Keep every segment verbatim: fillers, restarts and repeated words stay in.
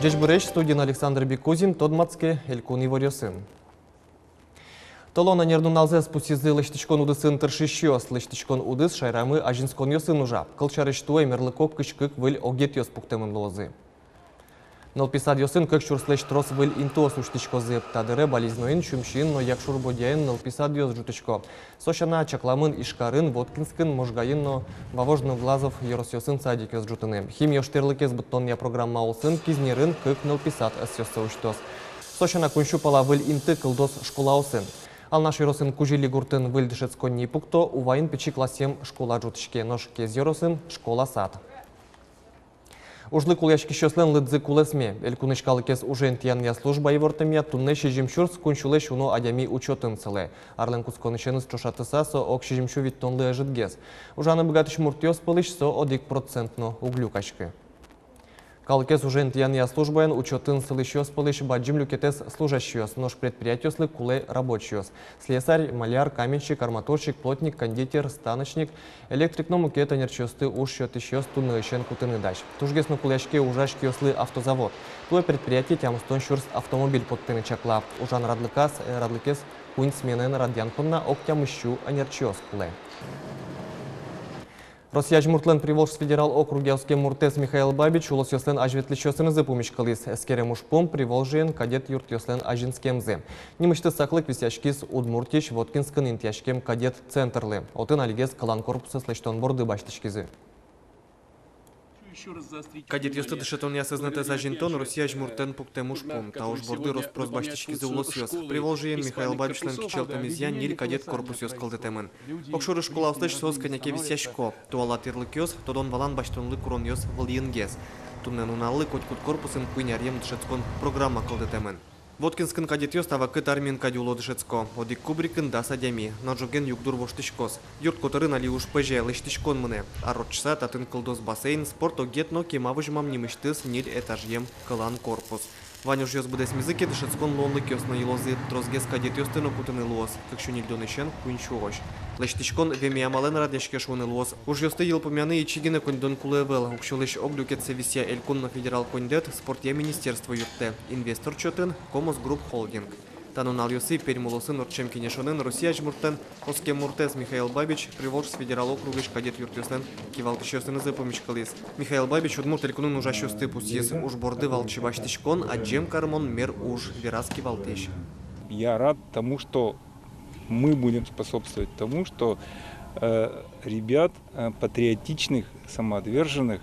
Ӟечбуресь! Студиын Александр Бекузин. Тодматске элькун иворъёсын. Толон ӧнер нуналзэс пусйизы лэсьтӥськон удысын тыршисьёс. Лэсьтӥськон удыс шаерамы азинсконъёсын ужа. Кылсярысь, туэ мерлыко кызь кык выль огетъёс пуктэмын луозы. Нылпи садъёсын кык сюрслэсь трос выль интыос усьтӥськозы. Та дыре Балезиноын, Сюмсиын но Якшур-Бӧдьяын нылпи садъёс ӝутӥсько. Со сяна, чакламын Ижкарын, Воткинскын, Можгаын но Вавож но Глазов ёросъёсын садикъёс ӝутыны. Химиос тӥрлыкез быдтонъя программа улсын Кизнерын кык нылпи сад ӧсъёссэ усьтоз. Со сяна, куинь сю пала выль инты кылдоз школаосын. Алнаш ёросын Кузили гуртын выль дышетсконни пукто, Уваын пичи классъем школа ӝутӥське, нош Кез ёросын — школа-сад. Ужлы кулэяськисьёслэн лыдзы кулэсме. Элькунысь калыкез уже интыянъя служба ивортэмъя, туннэ сизьым сюрс куинь сюлэсь уно адями учётын сылэ. Арлэн кутсконысеныз ӵошатыса, со ог сизьым сю витьтонлы ӧжытгес. Ужаны быгатӥсь муртъёс пӧлысь со одӥг процент но уг люкаськы. Калыкез уже интыянъя службаын учётын сылӥсьёс пӧлысь бадӟым люкетэз — служащийёс, нош предприятиослы кулэ рабочийёс. Слесарь, маляр, каменщик, арматурщик, плотник, кондитер, станочник, электрик но мукет ӧнерчиосты уж сётӥсьёс туннэысен кутыны дась. Тужгес но кулэяське ужась киослы автозавод. Туэ предприятие тямыстон сюрс автомобиль поттыны чакла. Ужан радлыказ, э, радлыкез куинь сменаен радъян понна ог тямыс сю ӧнерчиос кулэ. Россия азьмуртлэн Приволжск федерал округъя оскем муртэз Михаил Бабич улосъёслэн азьветлӥсьёсынызы пумиськылӥз. Эскерем ужпум — Приволжьеын кадет юртъёслэн азинскемзы. Нимысьтыз саклык висъяськиз Удмуртиысь Воткинскын интыяськем кадет центрлы. Отын алигес кылан корпусэз лэсьтон борды басьтӥськизы. Кадетъёсты дышетонъя сӧзнэтэз азинтон — Россия азьмуртлэн пуктэм ужпум. Та уж борды рос-прос басьтӥськизы улосъёс. Приволжьеын Михаил Бабичлэн кичӧлтэмезъя ньыль кадет корпусъёс кылдытэмын. Огшоры школаослэсь соос кӧня ке висъясько. Туала тӥрлыкъёс, тодон-валан басьтонлы куронъёс вылынгес. Туннэ нуналлы котькуд корпусын куинь аръем дышетскон программа кылдытэмын. Воткинскын кадетъёс та вакыт армиын кадь уло, дышетско. Одӥг кубрикын дас адями, но ӝоген югдур воштӥськоз. Юрт котырын али уж пӧзе, лэсьтӥськон мынэ. Ар ортчыса татын кылдоз бассейн, спорт огет но кема возьмам нимысьтыз ньыль этажъем кылан корпус. Вань ужъёс быдэсмизы ке, дышетскон луонлыкъёс но йылозы, тросгес кадетъёсты но кутыны луоз, кык сю ньыльдонысен куинь сюозь. Лэсьтӥськон веме амалэн радъяське шуыны луоз. Ужъёсты йылпумъяны ичи гинэ коньдон кулэ ӧвӧл. Уксёлэсь ог люкетсэ висъя элькун но федерал коньдэт, спортъя министерство юрттэ. Инвестор чотын — Комос Групп холдинг. Та нуналъёсы Пермь улосын ортчем кенешонын Россия азьмуртлэн оскем муртэз Михаил Бабич Приволжск федерал округысь кадет юртъёслэн кивалтӥсьёсынызы пумиськылӥз. Михаил Бабич Удмурт Элькунын ужасьёсты пусйиз. Уж борды валче басьтӥськон — адӟем кармон мер уж, вераз кивалтӥсь. Я рад тому, что мы будем способствовать тому, что, э, ребят, э, патриотичных, самоотверженных,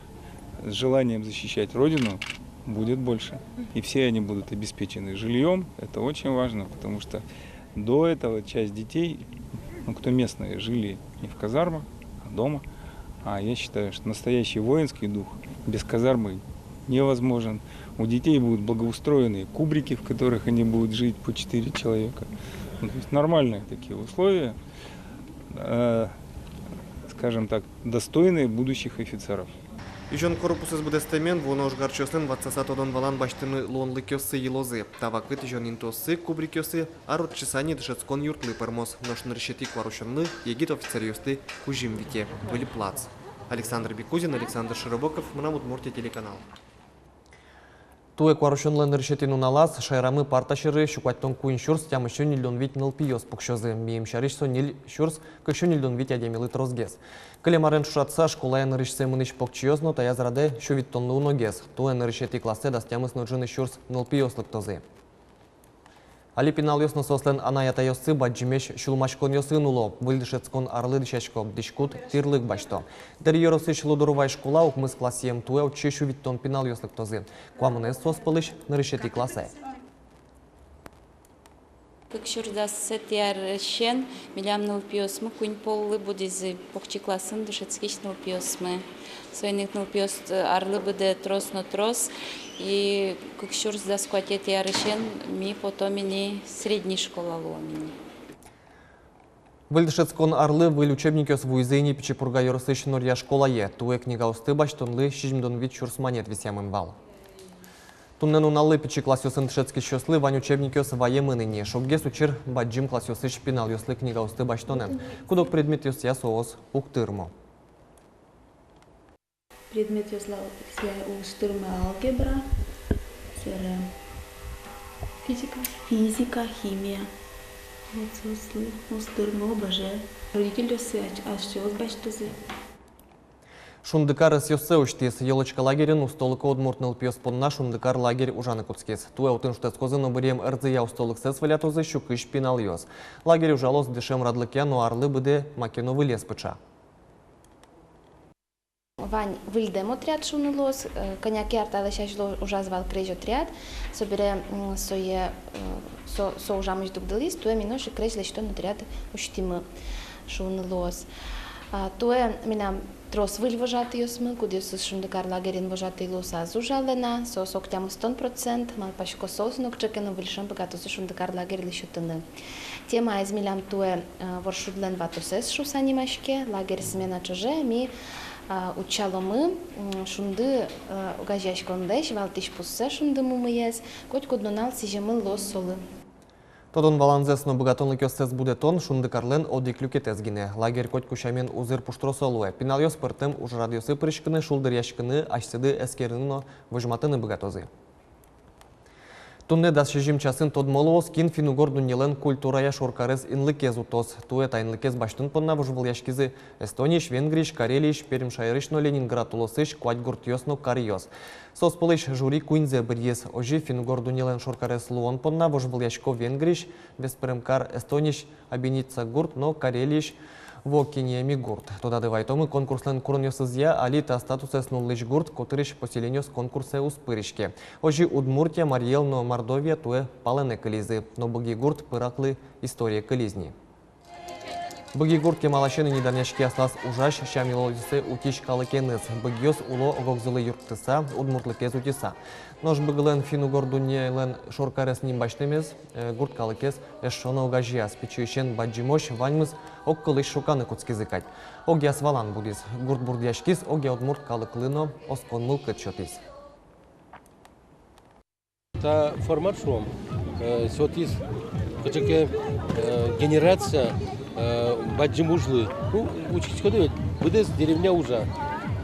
с желанием защищать Родину будет больше. И все они будут обеспечены жильём. Это очень важно, потому что до этого часть детей, ну, кто местные, жили не в казармах, а дома. А я считаю, что настоящий воинский дух без казармы невозможен. У детей будут благоустроенные кубрики, в которых они будут жить по четыре человека. Ну, то есть нормальные такие условия, э, скажем так, достойные будущих офицеров. Изён корпусэз быдэстэмен вуоно ожгарчиослэн ватсаса тодон-валан басьтыны луонлыкъёссы йылозы. Та вакыт изён интыоссы, кубрикъёссы ар ортчыса ни дышетскон юртлы пӧрмоз, нош нырысетӥ куарусёнлы егит офицеръёсты кузьым вите выль плац. Александр Бекузин, Александр Широбоков, «Мынам Удмуртие» телеканал. Туэ куарусёнлэн нырысетӥ нуналаз шаерамы парта сьӧры сю куатьтон куинь сюрс тямыссю ньыльдон вить нылпиос пуксёзы. Миым сярысь, со ньыль сюрс кыксю ньыльдон вить адямилы тросгес. Кылем арен ӵошатыса, школае нырысьсэ мынӥсь покчиос но таяз радэ сю витьтонлы уногес. Туэ нырысетӥ классэ дас тямыс но ӝыны сюрс нылпиос лыктозы. Али пиналъёс но соослэн анай-атайёссы бадӟымесь сюлмаськонъёсын уло. Выль дышетскон арлы дӥсясько, дӥськут тӥрлык басьто. Дэри ёросысь Лудорувай школа укмыс классъем, туэ отчы сю витьтон пиналъёс лыктозы. Куамынэз соос пӧлысь нырысетӥ классэ. Кык сюрс дасэтӥ арысен милям нылпиосмы куинь поллы будӥзы, покчи классын дышетскись нылпиосмы. Соин ик нылпиос арлы быдэ трос но трос, и кык сюрс дас куатетӥ арысен ми потом ини средний школа луом ини. Выль дышетскон арлы выль учебникъёс вуизы ини Пичи Пурга ёросысь Норья школае. Туэ книгаосты басьтонлы сизьымдон вить сюрс манет висъямын вал. Туннэ нуналлы пичи классъёсын дышетскисьёслы вань учебникъёс ваемын ини. Шуггес учыр бадӟым классъёсысь пиналъёслы книгаосты басьтонэн. Куд-ог предметъёсъя соос уг тырмо. Предметъёсъя уг тырмы алгебра, Физика, физика, химия. Вот соослы уз тырмы, ОБЖ. Родительёссы ас-, асьсэос басьтозы. Шундыкар ӧсъёссэ усьтӥз. «Ёлочка» лагерьын «Устолыко удмурт нылпиос понна шундыкар» лагерь ужаны кутскиз. Туэ отын шутэтскозы но быръем ӧрзыя устолыксэс волятозы сю кызь пиналъёс. Лагерь ужалоз дышем радлыкъя но арлы быдэ маке но вылез пыӵа. Вань выльдэм отряд шуыны луоз, э, кӧня ке ар талэсь азьло ужаз вал крезь отряд, собере, м, сое, э, со, со ужамысь дугдылӥз, туэ ми нош ик крезь лэсьтон отряд усьтӥмы шуыны луоз. А, туэ милям трос выль вожатыйёсмы, кудъёсыз шундыкар лагерьын вожатый луысал ужалэ на, соос ог тямыстон процент, малпасько, соос но кыӵе ке но выль шӧм быгатозы шундыкар лагерьлы сётыны. Темаез милям туэ, э, «Воршудлэн ватосэз» шуыса нимаське, лагерь смена ӵоже ми, э, утчаломы, м, шунды, э, огазеяськонлэсь валтӥсь пуссэ, шунды мумыез, котькуд нунал сӥземын луоз солы. Тодон-валанзэс но быгатонлыкъёссэс будэтон — шундыкарлэн одӥг люкетэз гинэ. Лагерь котьку сямен узыр пуштросо луэ. Пиналъёс пӧртэм ужрадъёсы пыриськыны, шулдыръяськыны, асьсэды эскерыны но возьматыны быгатозы. Туннэ дас сизьым часын тодмо луоз, кин финн-угор дуннелэн культурая шоркарез инлыкез утоз. Туэ та инлыкез басьтон понна вожвылъяськизы Эстониысь, Венгриысь, Карелиысь, Пермь шаерысь но Ленинград улосысь куать гуртъёс но каръёс. Соос пӧлысь жюри куиньзэ быръиз. Озьы финн-угор дуннелэн шоркарез луон понна вожвылъясько Венгриысь Веспрем кар, Эстониысь Абеница гурт но Карелиысь Вуокиньеми гурт. Тодады вайтомы, конкурслэн куронъёсызъя али та статусэз нуллӥсь гурт котырысь поселениос конкурсэ уз пыриське. Озьы Удмуртия, Марий Эл но Мордовия туэ палэнэ кылизы, но Быги гурт пыраклы историе кылиз ни. Быги гурт кемаласен ини данъяське аслаз ужась, сям-йылолъёссэ утись калыкеныз. Быгиос уло ог-огзылы юрттыса, удмуртлыкез утьыса. Нош Быгылэн финн-угор дуннелэн шоркарез ним басьтэмез, э, гурт калыкез эшшо но огазеяз. Пичиысен бадӟымозь ваньмыз огкылысь шуканы кутскизы кадь. Огъяз валан будӥз. Гурт бурдъяськиз, огъя удмурт калыклы но оскон мылкыд сётӥз. Та формат, шуом, э, сётӥз кыӵе ке, э, генерация, э, бадӟым ужлы. Ну, учкиськоды ведь, быдэс деревня ужа,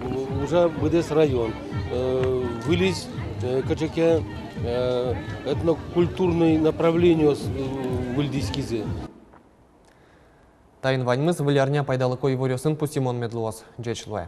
у-, ужа быдэс район, э, выльысь, э, кыӵе ке, э, этнокультурной направлениос, э, выльдӥськизы. Таин ваньмыз. Выль арня пайдалыко иворъёсын пусйымон мед луоз. Ӟеч луэ.